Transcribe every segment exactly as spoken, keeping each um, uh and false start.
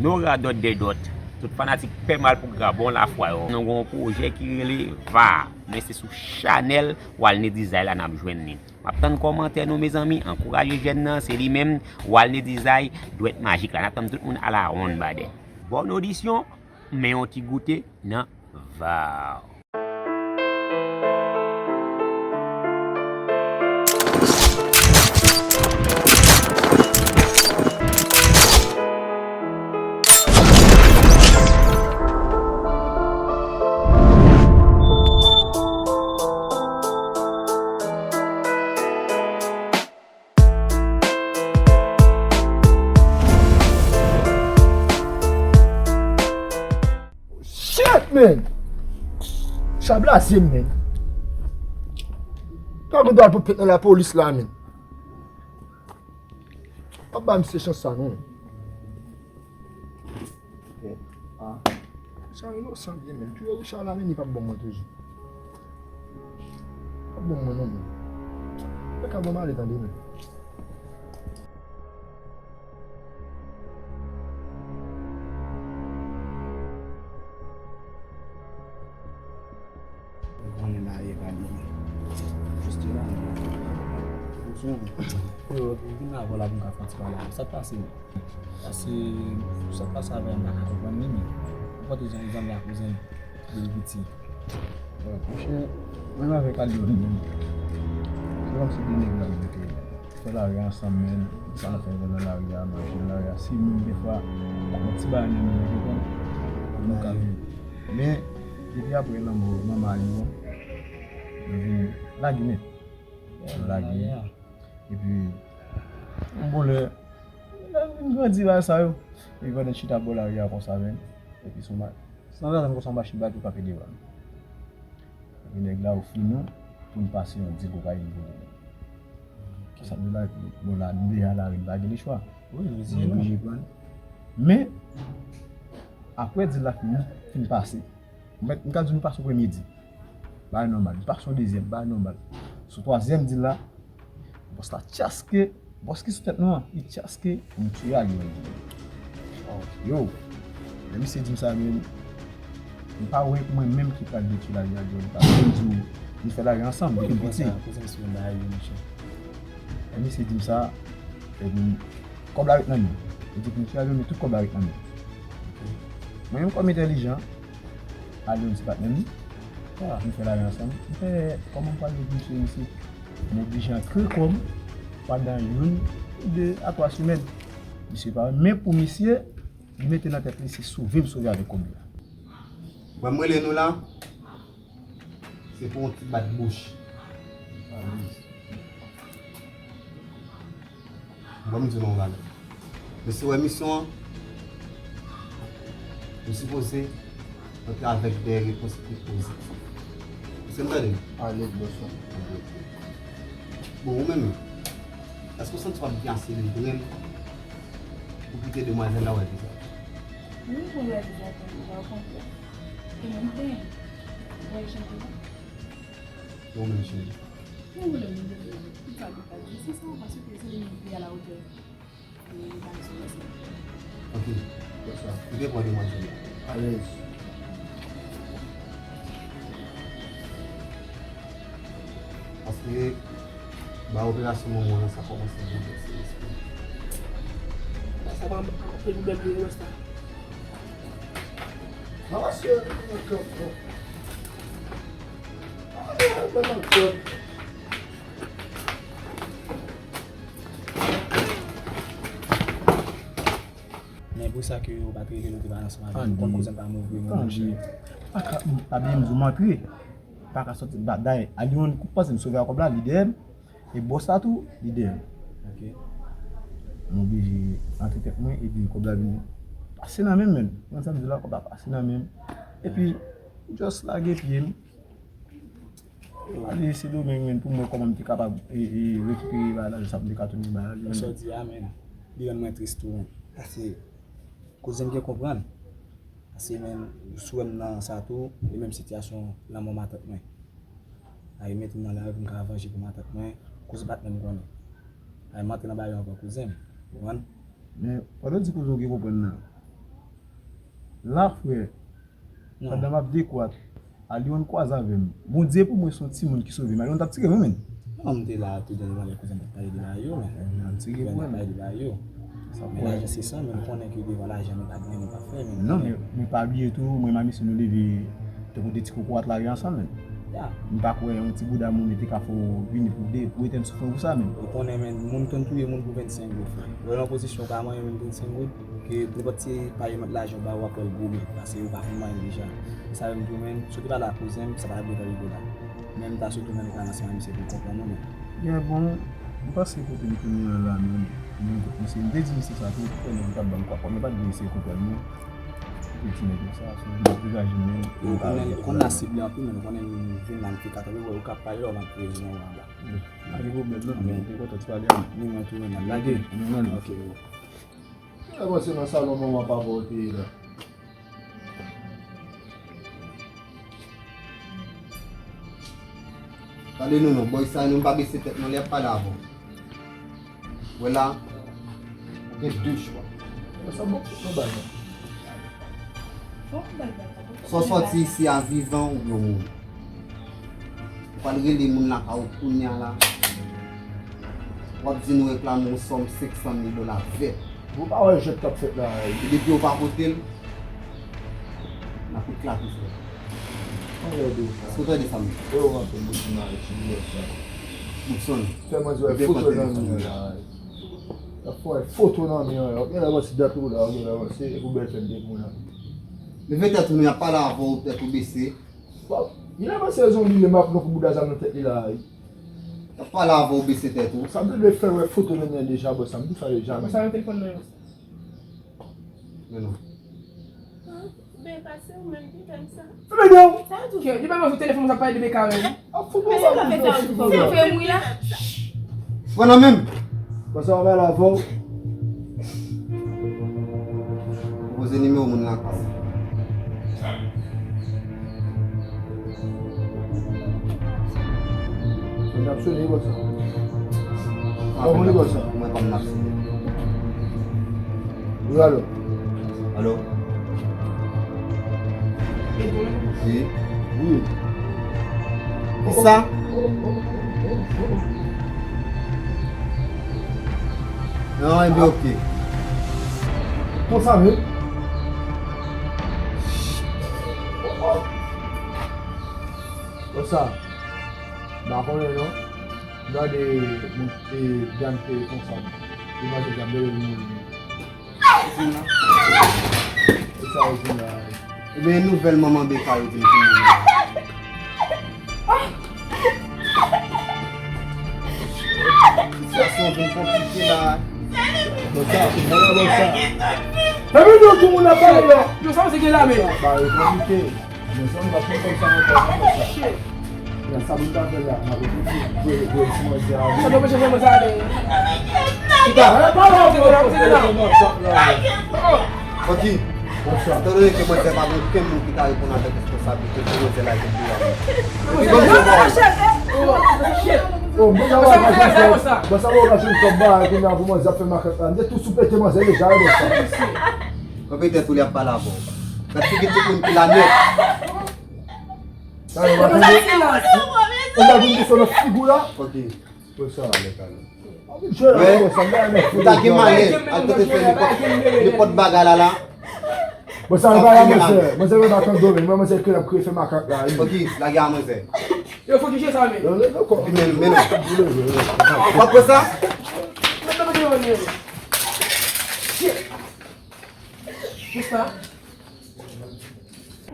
Nou radòt dèdòt, tout fanatik Pè Mal pou Gra bon lafwa yo. Nou gen yon pwojè ki rele Va, men se sou chanèl Walney Design la n ap jwenn li. M ap tann kòmantè nou, mezanmi, ankouraje jèn nan, se li menm, Walney Design, dwèt majik la. N ap tann tout moun alawonn badè. Bòn odisyon, men yon ti goute nan Va. Shit, man! Sa blaze m, man. Sa gen dwa pou pèt nan lapolis la, man. Pa ba misye chans sa, non. Ah. Sa inosan byen, men. Touye Richard la, men li p ap bon mwen toujou. P ap bon mwen, non, men. Yo ka ban m ale, tande, men. Ou konnen la e valye. Jis te la. Ou sonje. Yo, vin la, vòlè pou m ka fè yon ti pale avè w. Sa k pase? Pase, sa k pase avè m, m pa ka konprann li, men. Ou pote jan zanmi a kouzen depi piti. Bon, monchè, mwen avèk Alyon menm. Se kòmsi de nèg la nou te fè lari ansanm, men sa nou fè nan lari a, manje nan lari a, si menm defwa, yon ti bagay nan men nou, nou konprann, nou ka viv. Men, depi apre lanmò manman Alyon, nou vin lage nèt. Nou lage. Epi, yon bon lè, lè m vin grandi bagay sa yo. Epi pandan n chita bò lari a konsa, men, epi sou ma-, san atann konsa, yon machin bak yo frape devan nou. Epi nèg la ofri nou pou n pase yon dil kokayin pou li. Sa m di la, bon, la, nou deja lari, nou pa gen lechwa. Wi, nou oblije pran. Men, apre dil la fin, fin pase, m ka di nou pase yon premye dil. Bagay nòmal. Nou pase yon dezyèm, bagay nòmal. Sou twazyèm dil la, bòs la tchaske, bòs ki sou tèt nou an, li tchaske, nou tiye Alyon. Yo, lè misye di m sa, men, m pa wè mwen menm ki pral detwi lavi Alyon. Paske m di w, nou fè lari ansanm depi piti. Lè misye di m sa, epi kòb la ret nan men. Li di pou m tiye Alyon, men tout kòb la ret nan men. Mwen menm kòm entèlijan, Alyon se patnè m. Nou fè lari ansanm. M fè, kòman m pral di misye, misye? M oblije antre kò m pandan youn, de a twa semèn. Misye pa, men pou misye, li mete nan tèt li se sove m sove avèk kòb li a. Bon, m rele nou la, se pou yon ti bat bouch. Bon, m di nou yon bagay. Mesye, wè misyon an, nou sipoze antre avèk de repons ki pozitif. Èske n tande? Alèz, bòs mwen. Bon, ou menm, èske w santi w ap byen selebre l pou kite demwazèl la wè vizaj? Wi, pou wè vizaj mwen, ou pa konprann. E mwen, m te, mwen chante. Ou menm, cheri. Mwen vle m vle m, tout sa ki fèt, se sa, paske se li menm ki a la wotè. Ok. Bonswa. Ou te pran demwazèl la? Alèz. Paske ba operasyon manman w lan sa kòmanse boulvèse lespri. Sa pa anpe pwoblèm li wè sa. Mamasye, nan kèk bon. Mamasye, nan kèk bon. Men pou sa ke ou pa t rele nou te pale ansanm avè nou, kòm kouzen pa move, mwen, monchè. Pa ka, pa byen m di w m antre. Pa ka sòti, ba, dayè, Alyon, koup panse m sove a kòb la, li dèyè m. E bòs la tou, li dèyè m. Ok. M oblije antre tèt mwen, epi kòb la vin pase nan men m, menm. Ou konn sa m di w la, kòb la pase nan men m. Epi, m just lage pye m. Ale Sendomeng, menm, pou m wè kòman m te kapab, e, e, rekipere bagay la, sa m te ka tounen bay Alyon. Sa w di a, menm, li rann mwen tris tou, menm. Paske kouzen m gen konprann. Paske, menm, si w wè m nan sa tou, e menm sitiyasyon lanmò matant mwen. A, yo mete m nan lari pou m ka vanje pou matant mwen, koz patnè m konnen. A, m antre nan bagay yo ankò, kouzen m, ou konprann? Men, pandan w di kouzen w gen konprann nan, La, frè, pandan m ap dekwat, Aliwon kwaze avè m. Bondye pou mwen, se yon timoun ki sove m. Aliwon t ap tire mwen menm. Non, m te la tou, devan lè kouzen m t ap pale de la yo, men. L ap tire mwen menm. Pale de la yo. Men lajan se san, men m konnen ke devan lajan nou pa gen, nou pa fè, men. Non, men, men pa bliye tou, mwen, Mamisyon, nou leve tankou de ti kokorat lari ansanm, men. M pa kwè yon ti bouda moun te ka fè w vini pou de, pou etèn soufri pou sa, men. Ou konnen, men, moun konn touye moun pou vennsenk goud, frè. Lè w nan pozisyon w pa manyen menm vennsenk goud, ke nenpòt ti payman lajan w ba ou, w ap wè l gwo, men, paske ou pa fin manyen deja. Sa menm tou, men, soti pa la, kouzen m, sa pa t ap dwe rive la. Men m ta swete w nan reklamasyon a misye pou l konprann ou, men. Gen bon, m panse kote m tounen an la, men, men, misye, m te di misye sa tou, pou nèg yo t ap ban m kwa, kòm yo pa t vle eseye konprann mwen. Pou ti nèg yo sa, se yon degaje men. Ou konnen, ou konn la sible anpil, men ou konnen m vin la, m fè katouve, ou ka pale, ou nan prezon anba. Pa gen pwoblèm, non, men, m kontan ti pale a. Ni mwen tou, men, n ap lage. Ni mwen. Ok. Kile w panse nan salon manman papa w te ye la? Tande nou non, bòy sa nou pa bese tèt non, li ap pale avè w. Wè la, ou gen de chwa. Sa w sòti isi a vivan oubyen w mouri. Ou pral rele moun lakay ou kounye a la. W ap di nou reklame yon sòm senk san mil dola vèt. Ou pa wè jwèt k ap fèt la, e? E depi w pa pote l, n ap eklate frè. Mwen wè de sa. Èske w tande sa m di? Wè w rantre Boukson a, ti jwèt sa. Boukson. Fè manzè wè foto nan men la. Y ap fè foto nan men an. Ou gen lè avanse dat ou la, ou gen lè avanse, e pou bèl fèt de moun la. Leve tèt ou, nou y ap pale avè w, tèt ou bese. Bon, li leve se zonbi, li m ap pran kou bouda sa nan tèt li la. Li ap pale avè w, bese tèt ou. Sa m te dwe fè wè foto nan men deja, bò sa m di sa deja. Konsa nan telefòn nan yo. Men non. Ben, pase ou menm ki fè m sa. Fè men non. Sa tou. Kè, li pa mwen sou telefòn, sa pale de Beka menm. Ap fout mwen sa. Sa fè m wi la. Pran nan men m. Konsa w pale avè w. Poze nimewo moun nan. Mwen t ap sone konsa. Mwen pa konn konsa. Mwen pa konn ap sone. Wi, alo. Alo. Wi. Wi. Kisa? Non, ebyen, oke. Konsa menm? Konsa. M pa konnen non. Gade, moun, e, Dante konsa. Li pa te janm bebe moun. E sa yo di la. Ebyen, nouvèl manman Beka yo di m pou mwen. Sitiyasyon vin konplike la. Bon sa, bon sa, bon sa. Fè videyo tou moun ap pale la. Yo, sa se gen lame. Ba, yo konplike. Men sa, nou pa pran kòb sa ankò, non, men sa. Nan sa moun ta fè la, m ap di, voye, voye ti manzè a, wi. Sa nou peche fè mwen sa, men. Chita. Fòti. Etan done ke manzè pa gen okenn moun ki ka reponn avèk responsablite pou manzè la ki ap viv avè l. Epi ban m yon pawòl. Oh, mwen sa va ka jwenn kòb. Mwen sa va ka jwenn kòb bagay kounye a pou manzè ap fè makak la. M te tou sou pete manzè deja, wi, bòs sa. Kanpe tèt ou, li ap pale avè w. Gad figi tout moun ki la nèt. Sa yo pa tande. Ou pa vin pou fè nan figi w la? Ok. Pou sa ale, ale. Ou ta gen malè al tante fè nenpòt, nenpòt bagay la la. Bon, sa yo pa la, manzè. Manzè yo pa tande, men manzè ke l ap kriye fè makak la, wi. Ok, lage a manzè. Yo, fò ki jwe sa, men. Yo, yo, yo, men, men non. Ou pa pran sa? Shit. Pou sa?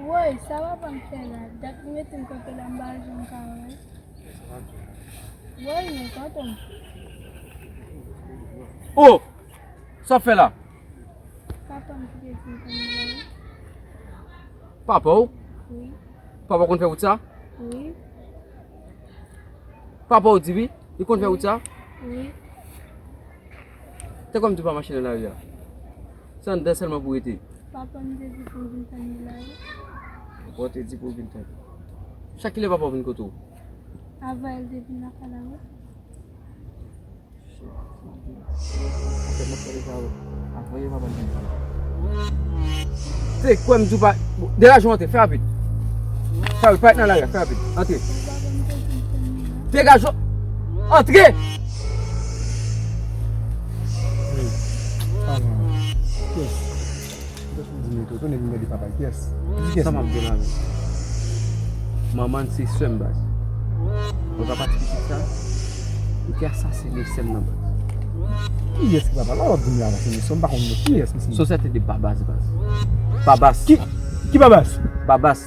Woy, sa papa m fè la? Dat li mete m kanpe la, m pa janm ka wè. Woy, men tonton. Oh! Sa w ap fè la? Papa m ki te di m konn vin la. Papa w? Wi. Papa w konn fè wout sa? Wi. Papa w di wi, li konn fè wout sa? Wi. Te konn di w pa mache nan lari a. Se anndan sèlman pou w rete. Papa m te di pou m vin tann li la wi. Papa w te di pou w vin tann. Chak kilè papa w vin kote w? Avan l te vin lakay la wi. Shit. Afè m ap pale sa yo. Avan yo papa m vin tann. Kwè m di w pa. Degaje w antre, fè rapid. Fè rapid, parèt nan lari a, fè rapid. Antre. Degaje w. Antre! Yes. Kiyès ou di men tou? Tounen vin gade papa l, kiyès? Di kiyès? Sa m ap di w la menm? Manman l se sè m, baz. Mwen papa ti pitit sa, li te asasine sè m nan, baz. Kiyès ki papa l? Wap di m la, paske mesye, m pa konn non. Kiyès, mesye? Se yon sèten de Babas, baz. Babas. Ki, ki Babas? Babas.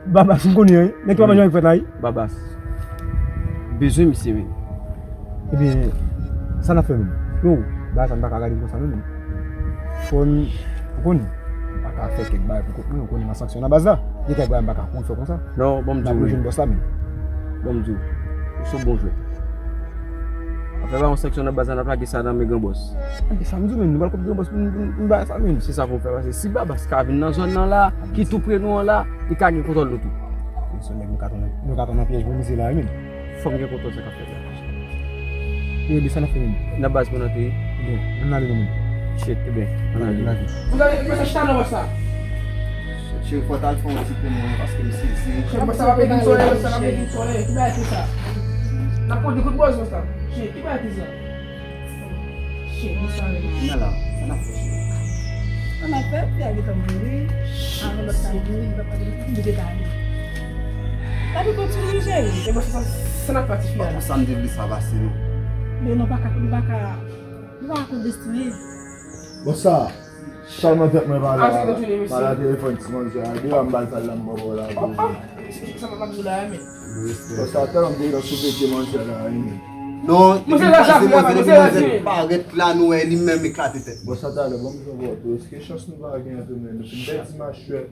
Babas, m konnen, wi. Nèg ki pa manje anyen frèt la, wi. Babas. Bezwen misye, wi. Ebyen, sa n ap fè menm? Yo, bagay sa m pa ka gade konsa non, menm. Fò n, ou konnen, m pa ka fè kèk bagay pou kont mwen, ou konnen m a sanksyon nan baz la. Gen kèk bagay m pa ka konn fè konsa. Non, bon, m di w, wi. N ap jwenn bòs la, menm. Bon, m di w, ou se yon bon jwè. Apre ba yon sanksyon nan baz la, n ap lage sa nan men gran bòs. Ebyen, sa m di w, menm, nou pral kote gran bòs pou n, pou n, pou n bay sa, menm. Se sa pou n fè, paske si Babas ka vin nan zòn nan la, ki tou pre nou an la, li ka gen kontwòl nou tou. Se nèg nou ka tann, nou ka tann nan pyèj pou misye la, wi, menm. Fò m gen kontwòl sa k ap fèt la. Yo, de sa n ap fè menm? Nan baz pou n antre. Ebyen, ann ale nou menm. Shit, ebyen, ann ale. Ann ale. Ou gade, mwen se chita nan bòs la. Cheri, fò w t al fè yon ti pen mwen, paske m sezi. Cheri, bòs la pa vle vin sou, bòs la pa vle vin sou, ki bagay ki sa? N ap konte kout bòs, bòs la. Shit, ki bagay ki sa? Shit, bòs la. Kounye a la, sa n ap fè, cheri? Sa n ap fè, fi a gentan mouri. Avan lòt la mouri, li pa pale, li te pale. Lavi kontinye, cheri. E bòs sa, sa n ap fè ti fi a la? Sa m te vle sa pase nou. Men nou pa ka, nou pa ka, nou pa ka kont destine. Bon, sa, sa nan tèt mwen pale a, pale a telefòn ti manzè a, devan m ba l sa l la m ba w la. Sa m ap di w la a, men. Bon, sa tèlman m te gentan sou pete manzè la, wi, men. Non, li kraze manzè, depi manzè parèt la, nou wè li menm eklate tèt. Bon, sa talè, bon, m jwenn wè tou. Èske chans nou pa gen tou, men? Nou fin pèdi machwè.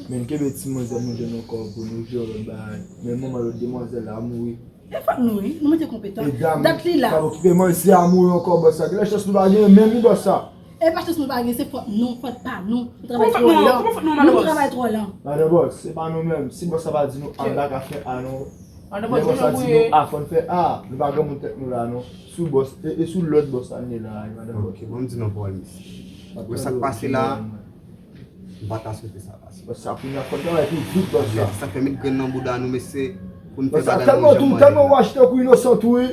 Men kenbe ti manzè nou jwenn ankò pou nou jere lòt bagay. Men manman lòt demwazèl la mouri. E fòt nou, wi. Nou mete konpetan. Dat li la. Pa okipe manzè a mouri ankò, bòs sa. Kilè chans nou pa gen menm, wi, bòs sa. E pa chans nou pa gen, se fòt nou, fòt pa nou. Nou travay twò lan. Nou travay twò lan. Madan bòs, se pa nou menm. Si bòs sa pa di nou anba ka fè a nou. Lè bòs sa di nou a fò n fè a, nou pa gen moun tèt nou la non. Sou bòs, e, e sou lòd bòs sa n ye la, madan bòs. Ok, bon, m di non pawòl, mesye. Wè sa k pase la, m pa ta swete sa pase. Bòs sa kounye a fò n travay pi vit bòs sa. Sa fè met grenn nan bouda nou, mesye, pou n fè bagay nou jan mande. Tèlman tou, tèlman w achte kou inosan tou, wi.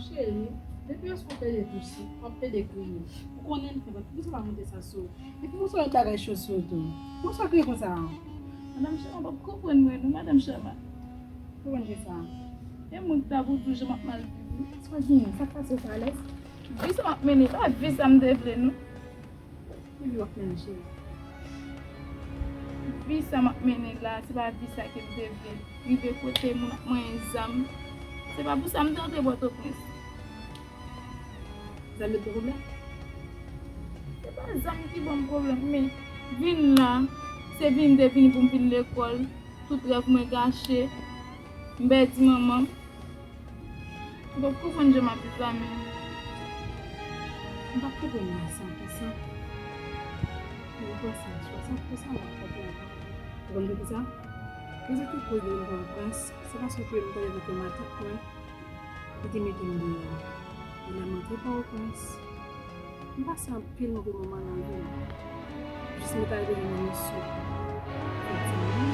Cheri, depi yon sou pede tousi, w ap pede kriye. Ou konnen m fè bak, poukisa w pa monte sa sou ou? Epi poukisa w met bagay cho sou ou tou? Poukisa w kriye konsa a? Madanm Chama, w ap konprann mwen non, Madanm Chama. Konprann kisa? E moun ki ta pou di w jan m ap mal viv wi. Sa genyen? Sa k pase w pa alèz? Vi sa m ap mennen, pa vi sa m te vle non. Ki vi w ap mennen, cheri? Vi sa m ap mennen la, se pa vi sa ke m te vle. Rive kote moun ap manyen zam. Se pa pou sa m te antre Pòtoprens. Zam yo te pwoblèm? Se pa zam ki ban m pwoblèm, men vin la, se vin m te vini pou m vin lekòl. Tout rèv mwen gache. M pèdi manman m. Ou p ap konprann jan m ap viv la, men m p ap kenbe m nan san pou san. Mwen panse a swa sa pou sa w ap fè pou ou. Ou konn poukisa? Rezon ki koz mwen vin Pòtoprens, se paske m tande nan matant mwen, li te mete m deyò. E lè m antre Pòtoprens, m pase anpil move moman nan vi m. Jis mwen t al jwenn yon misyon. Fè timoun.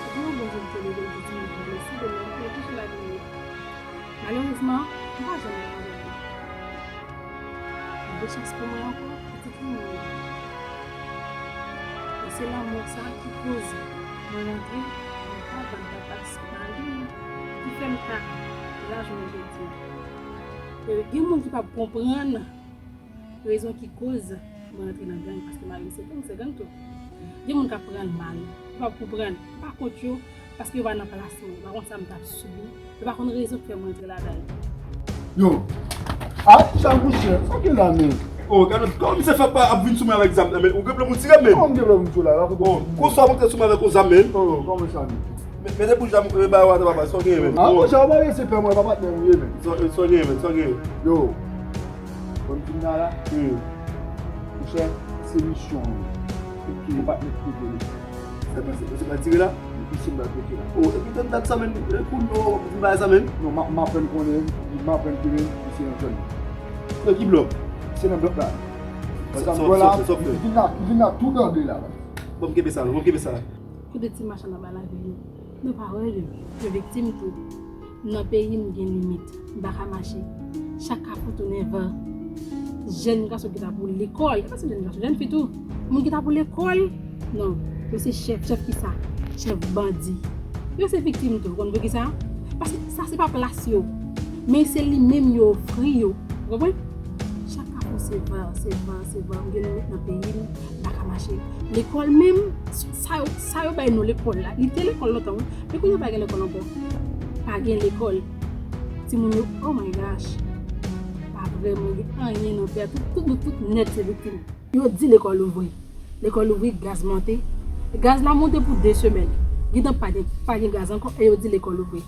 Epi yon bon jou m te leve, m di timoun pale, si demen m te touche lavi m. Malerezman, m pa janm nan avè l. Move chans pou mwen ankò, pitit li mouri. E se lanmò sa ki koz mwen rantre nan travay papa Stalin ki fè m ta la jounen jodi a. E gen moun ki p ap konprann rezon ki koz mwen rantre nan gang, paske mari m se gang, se gang tou. Gen moun k ap pran l mal, yo p ap konprann, m pa kont yo, paske yo pa nan plas mwen, yo pa konn sa m t ap sibi, yo pa konn rezon k fè mwen rantre ladan l. Yo, ay, Jan Bouchè, sa w gen la menm? Oh, gade, kòman misye fè pa ap vin sou mwen avèk zam nan men? Ou gen pwoblèm ou tire men? Kòman m gen pwoblèm m tire la? Oh, konsa w monte sou mwen avèk yon zam men? Oh, kòman sa menm? Men, men depi w janm, e, bay w atè papa, sa w genyen menm? Ah, monchè, ou pa rete pè mwen, pa patnè m ou ye menm. Sa, sa w genyen menm, sa w genyen? Yo, bon, m vin la la. Hmm. Monchè, se misyon an. Ok. Ou pa t met kote li. Se pa, se, se pa tire la? Misye m pral pete la. Oh, epi tann dat sa menm, e, kounye a w ap di bagay sa menm. Non, m ap, m aprann konnen, m aprann ke misye nan zòn. Nan ki blòk? Se nan blòk la. Sa, sa, sa, sa, sa, sa. Li vin la, li vin la tou dande la. Bon, m kenbe sa, bon, m kenbe sa. Kote ti machann nan ba lavi yo? Nou pa wè yo. Yo viktim tou. Nan peyi m gen limit. M pa ka mache. Chak kafou tounen van. Jèn gason ki ta pou lekòl. E pa sèl jèn gason, jèn fi tou. Moun ki ta pou lekòl. Non. Yo se chèf. Chèf kisa? Chèf bandi. Yo se viktim tou. Ou konn poukisa? Paske sa se pa plas yo. Men se li menm yo ofri yo. Ou konprann? Chak kafou se van, se van, se van. M gen limit nan peyi m. M pa ka mache. Lekòl menm, sa yo, sa yo bay nou lekòl la. Li te lekòl lontan, wi. Men kounye a pa gen lekòl ankò. Pa gen lekòl. Timoun yo, oh my gosh. Pa vrèman gen anyen nan tè. Tout, tout, tout, tout nèt se viktim. Yo di lekòl ouvri. Lekòl ouvri, gaz monte. Gaz la monte pou de semèn. Gentan pa gen, pa gen gaz ankò e yo di lekòl ouvri.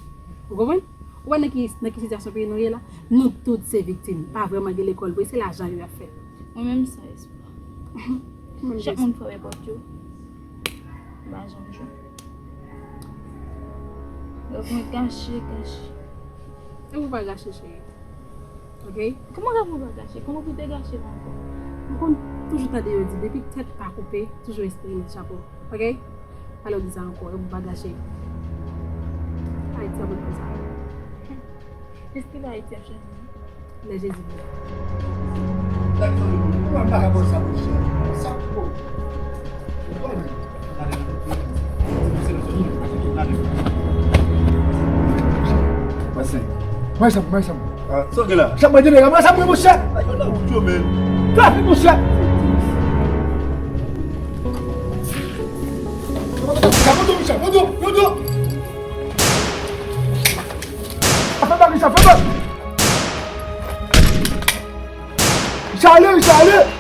Ou konprann? Ou wè nan ki, nan ki sitiyasyon peyi nou ye la? Nou tout se viktim. Pa vrèman gen lekòl vre, se lajan yo ap fè. Mwen menm sa espwa. Chak moun fèmen pòt yo. M pa janm jwenn. Rèv mwen gache, gache. E ou pa gache, cheri. Ok? Kòman rèv mwen pa gache? Kòman pou te gache la ankò? Ou konn toujou tande yo di, depi tèt pa koupe, toujou espere met chapo. Ok? Pale w di sa ankò, rèv ou pa gache. Ayiti ap konn sa. Espere Ayiti ap chanje. Lè Jezi vini. Mwen pa ka pran sa pou chè. Sa pou. Mwen se. Mwen se. Mwen se. Ah, sa w gen la? Sa mwen gen la, mwen sa mwen, monchè. Ay, yo la, ou yo, men. Trafik, monchè. Sa mwen, monchè, mwen, mwen. Sa fè bak, sa fè bak. Sa ale, sa ale.